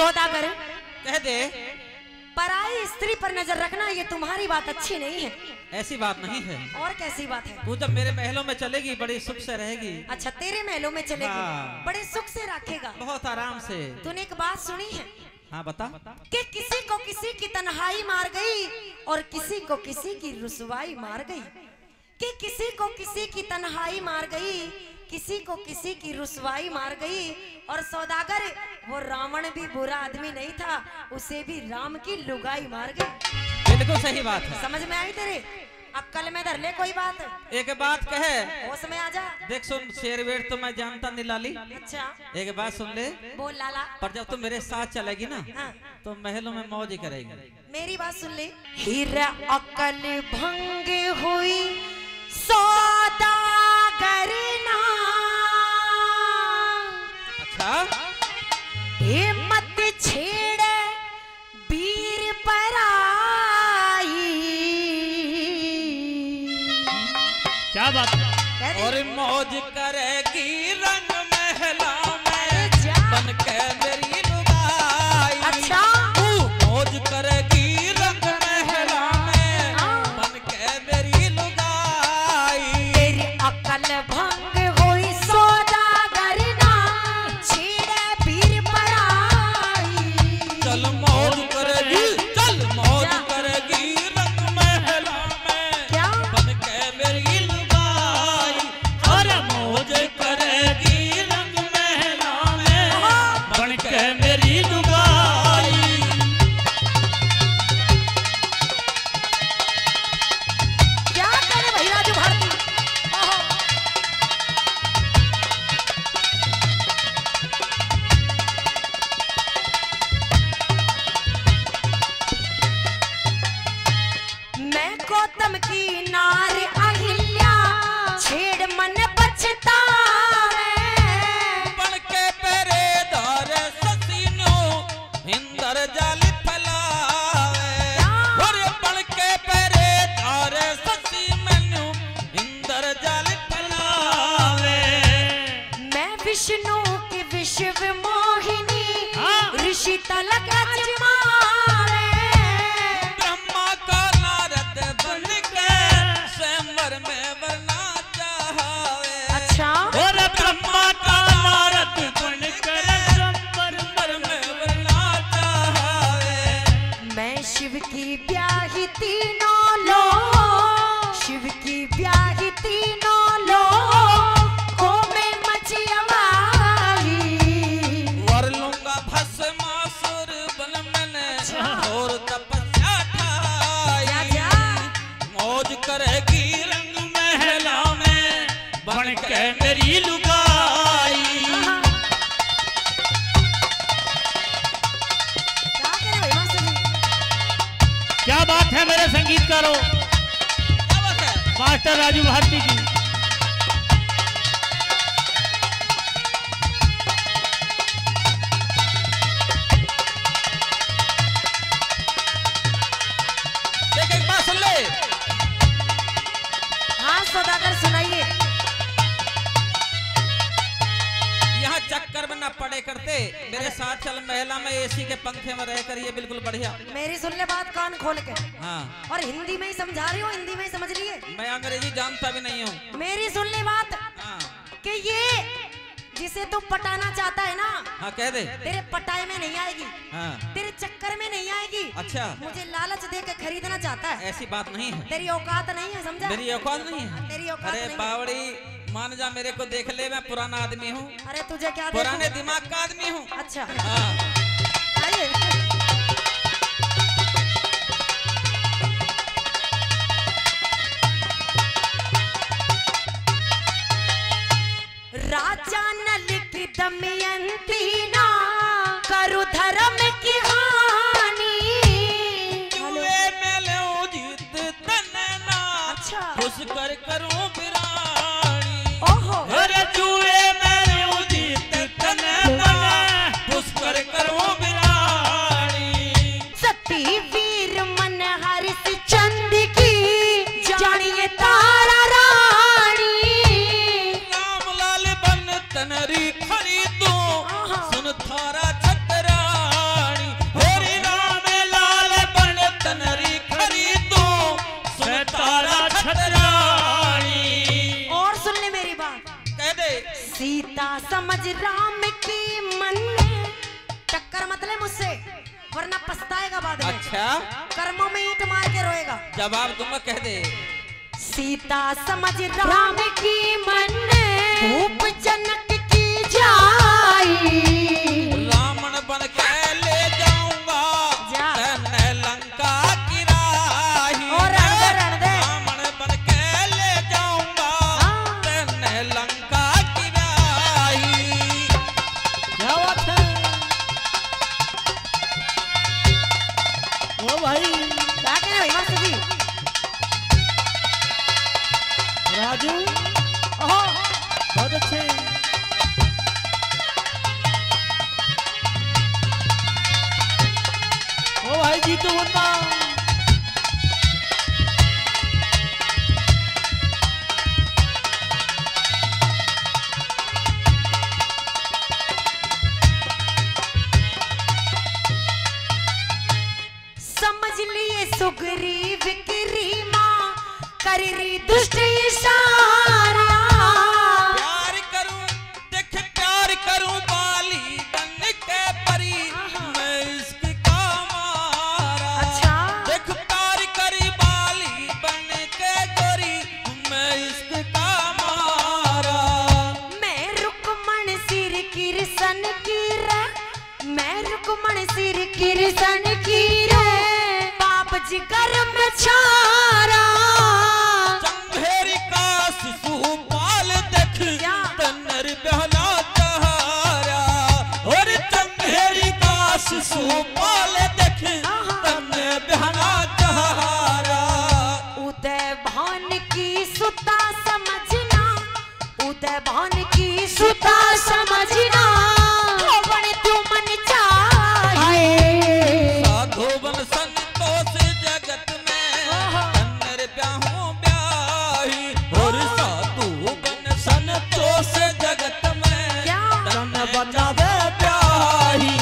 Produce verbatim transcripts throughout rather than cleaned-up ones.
सौदागर, कह दे। पराई स्त्री पर नजर रखना, ये तुम्हारी बात अच्छी नहीं है। ऐसी बात नहीं है। और कैसी बात है? तू जब मेरे महलों में चलेगी, बड़े सुख से रहेगी। अच्छा, तेरे महलों में चलेगी, हाँ। बड़े सुख से रखेगा। बहुत आराम से। तूने एक बात सुनी है? हाँ, बता। कि किसी को किसी की तन्हाई मार गई और किसी को किसी की रुसवाई मार गई। कि किसी को किसी की तन्हाई मार गई, किसी को किसी की रुसवाई मार गई। और सौदागर, वो रावण भी बुरा आदमी नहीं था, उसे भी राम की लुगाई मार गई। बिल्कुल सही बात है। समझ में आई तेरे? अक्कल में धर ले कोई बात। एक बात कहे। होश में आ जा। देख सुन, शेर वेर तो मैं जानता नहीं लाली। अच्छा। एक बात सुन ले। बोल लाला। पर जब तू मेरे साथ चलेगी ना, हाँ। तो महलों में मौज ही करेगी। मेरी बात सुन ले। हीरा अकल भंग हुई सौदागर ना। अच्छा। ए मत छेड़े वीर पराई। क्या बात है? कह दे। और मौज करेगी रंग महला में, अरे जा। बन के मेरी लुगाई। अच्छा। तू मौज करेगी रंग महला में, हाँ। बन के मेरी लुगाई। तेरी अकल भंग हुई सौदागर ना, छेड़े वीर पराई। चल मौज करेगी, चल मौज जा। करेगी रंग महला में, क्या? बन के मेरी लुगाई। अरे मौज करेगी रंग महला में, बन के मेरी लुगाई। क्या करे भाई राजू भारती? ओहो। मैं गौतम की नार अहिल्या, छेड़ मन पछतावे। बन के पहरेदार ससी न्यू, इंदर जाल फैलावे। क्या? और बन के पहरेदार ससी मनु, इंदर जाल फैलावे। मैं विष्णु की विश्व मोहिनी, हाँ। ऋषि तलक अजमावे। ब्रह्मा का नारद बन के स्वयंवर में वरना चाहवे। अच्छा। और ब्रह्मा का नारद बन के स्वयंवर में वरना चाहवे। मैं शिव की ब्याही तीनों लोक, शिव की ब्याही तीनों लोकों में मची आवाई। वर लूंगा भस्मासुर बन मैंने, अच्छा। घोर तपस्या ठाई। जा, जा। मौज करेगी रंग महला में, बन के मेरी लुगाई। क्या करे भाई मास्टर जी? क्या बात है मेरे संगीतकारों, क्या बात है? मास्टर राजू भारती जी। देख, एक बात सुन ले। हाँ सौदागर, सुनाइए। यहाँ चक्कर में ना पड़े करते, मेरे साथ चल महला में, एसी के पंखे में रह कर, ये बिल्कुल बढ़िया। मेरी सुन ले बात कान खोल के। हाँ। और हिंदी में ही समझा रही हूँ, हिंदी में ही समझ लिए। मैं अंग्रेजी जानता भी नहीं हूँ। मेरी सुन ले बात। हाँ। कि ये जिसे तू पटाना चाहता है ना, हाँ, कह दे। तेरे पटाए में नहीं आएगी, हाँ। तेरे चक्कर में नहीं आएगी। अच्छा। मुझे लालच दे के खरीदना चाहता है। ऐसी बात नहीं है। तेरी औकात नहीं है, समझा? मेरी औकात नहीं है। तेरी औकात अरे नहीं है। बावड़ी, मान जा, मेरे को देख ले, मैं पुराना आदमी हूँ। अरे तुझे क्या पुराने देखूं? दिमाग का आदमी हूँ। अच्छा। हाँ। आइए। राजा नल की दमयंती ना, करू धर्म की हानि। जुए में लो जीत तन्ने ना, अच्छा। खुश कर करूं बिरानी। ओहो। अरे जुए में लो जीत तन्ने ना, खुश कर करूं बिरानी। सती वीर मन हरिस चंद की, जानिए तारा रानी। रामलाल बन तनरी खरी तू, आहा। सुन थारा छतरा। बाद में। अच्छा। कर्मों में ईंट मार के रोएगा। जवाब दूंगा, कह दे। सीता समझ राम की मन, भूप जनक की जाई। रावण बन के ले जाऊंगा जा। तन्ने लंका की राही। और रण दे, रण दे। रावण बन के ले जाऊंगा हाँ। तन्ने लंका की राही। क्या बात है? ओ भाई। क्या कह रहे भाई मास्टर जी? राजू। ओहो। बहुत अच्छे। ओ भाई जीतू मुन्ना। समझ लिए सुग्रीव की री माँ, कर री दुष्ट इशारा। प्यार करूं, देख प्यार करूं बाली बन के परी, आहा। मैं इश्क का मारा। अच्छा। देख प्यार करी बाली बन के गोरी, मैं इश्क का मारा। मैं रुक्मण सिर कृष्ण की रे, मैं रुक्मण सिर कृष्ण की रे, पाप जिगर में छारा। चंगेरी का शिशुपाल देख, क्या? तन्ने री ब्याहना चाह रहा। और चंगेरी का शिशुपाल देख, आहा। तन्ने ब्याहना चाह रहा। उदय भान की सुता समझना, उदय भान की सुता समझना, होवण तू मन चाहे। साधु बन संतोष जगत में, ओहो। तन्ने री ब्याहूं ब्याही। और साधु बन संतोष जगत में, क्या? तन्ने बनावे ब्याही।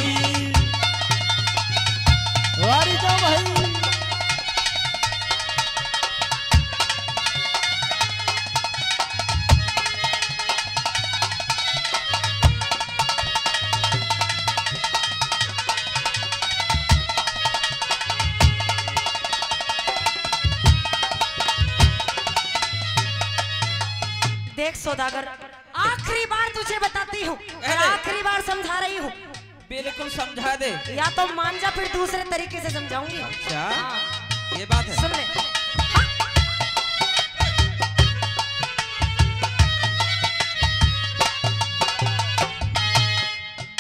वारी जा भाई। देख सौदागर, आखिरी बार तुझे बताती हूँ, और अरे। आखिरी बार समझा रही हूँ। बिल्कुल समझा दे। या तो मान जा, फिर दूसरे तरीके से समझाऊंगी। अच्छा, हाँ। ये बात है। सुन ले। हाँ।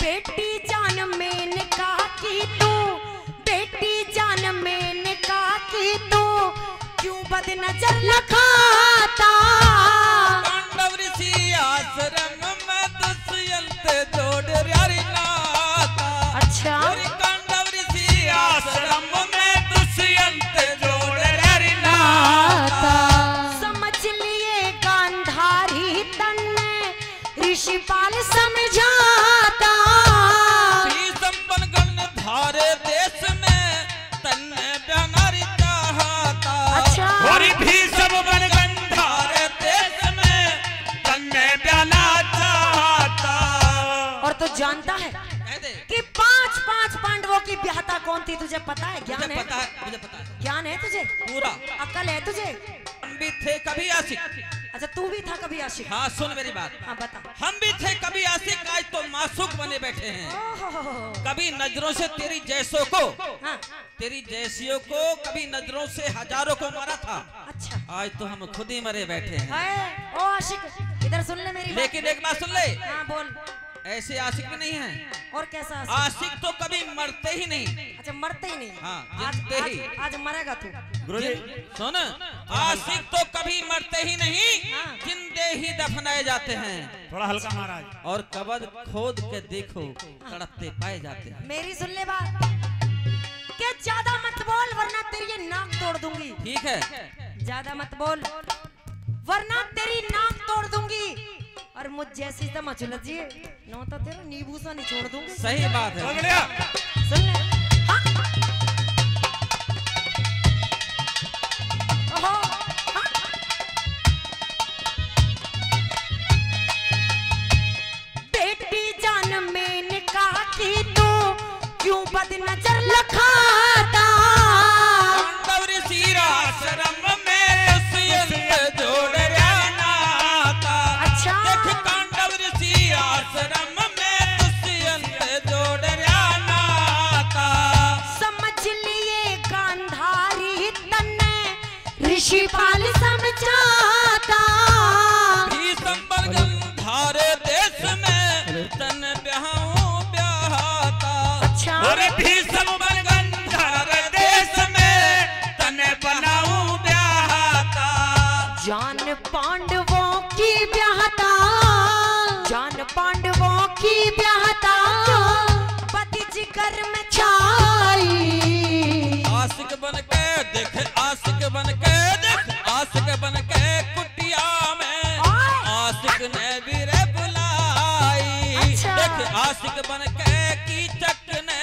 बेटी जान मेनका की तू, बेटी जान मेनका की तू, क्यों बदनजर लखाता? पांडव ऋषि आश्रम में दुष्यंत जोड़ रहा रे नाता। अच्छा। और पांडव ऋषि आश्रम में दुष्यंत जोड़ रहा रे नाता। समझ लिए गांधारी तन्ने ऋषिपाल समझाता। भीषम बन गंधार देश में तन्ने ब्याहना री चाहता। अच्छा। और भीषम बन गंधार देश में तन्ने ब्याहना चाहता। और तू जानता है कह दे। कि पांच, पांच पांडवों की ब्याहता कौन थी, तुझे पता है? ज्ञान तुझे है? पता है, मुझे पता है। ज्ञान है तुझे? पूरा। अकल है तुझे? हम भी थे कभी आशिक। अच्छा, तू भी था कभी आशिक? हाँ, सुन मेरी बात। हाँ, बता। हम भी थे कभी आशिक, आज तो माशूक बने बैठे हैं। ओहो। कभी नजरों से तेरी जैसों को, हाँ। तेरी जैसियों को कभी नजरों से हजारों को मारा था। अच्छा। आज तो हम खुद ही मरे बैठे हैं। हाय, ओ आशिक, इधर सुन ले मेरी बात। लेकिन एक बात सुन ले। हाँ, बोल। ऐसे आशिक भी नहीं है। और कैसा आशिक? आशिक तो कभी मरते ही नहीं। अच्छा, मरते ही नहीं। हाँ, आज, जिंदे आज, ही। आज मरेगा तू। गुरुजी। जिन-, सुन, आशिक तो कभी मरते ही नहीं, हाँ। जिंदे ही दफनाए जाते हैं। थोड़ा हल्का महाराज। और कब्र खोद के देखो, हाँ। तड़पते पाए जाते हैं। मेरी सुन ले बात, कि ज्यादा मत बोल वरना तेरी ये नाक तोड़ दूंगी। ठीक है। ज्यादा मत बोल। वरना तेरी नाक तोड़ दूंगी। और मुझ जैसी समझ लो जी, नो तो तेरा नींबू सा नहीं छोड़ दूंगी। सही बात है। बहुत बढ़िया। सुन ले। हाँ। ओहो, हाँ। बेटी जान मेनका की तू क्यों बदनजर लखाता? अरे भीष्म बन गंधर्व देश में तने बनाऊं ब्याहता। जान पांडवों की ब्याहता, जान पांडवों की ब्याहता, बदी जिगर में छाई। आशिक बन के देख, आशिक बन के देख, आशिक बन के कुटिया में ओए। आशिक ने भी रे बुलाई। अच्छा। देख आशिक बन के कीचक ने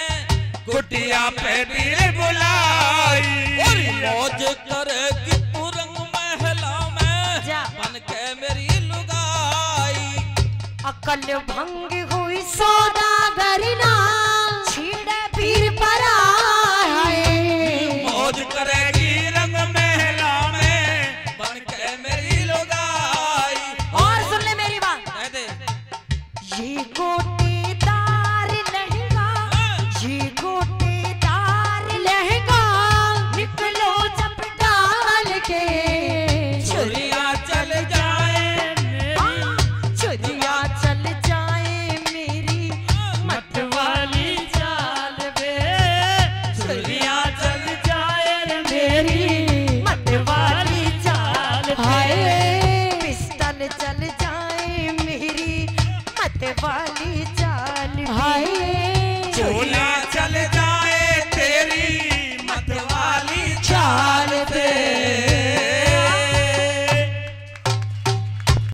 कुटिया पे भी रे बुलाई। और मौज करेगी तू रंग महला में जा। बन के मेरी लुगाई। अकल भंग हुई सौदागर ना, छीड़े पीर पर आए। मौज करेगी रंग महला में, बन के मेरी लुगाई। और सुन ले मेरी बात। कह दे। ये गोटेदार लहंगा, हाँ। ये गोटेदार लहंगा, निकलो जब डाल के। छोरियां चल जाए मेरी, हाँ, छोरियां चल जाए मेरी, हाँ। मत वाली चाल बे। छोरियां चल जाए रे मेरी, मत वाली चाल बे। हाय। पिस्टल चल जाए मेरी, मत वाली चाल बे। हाय। छोरियां चल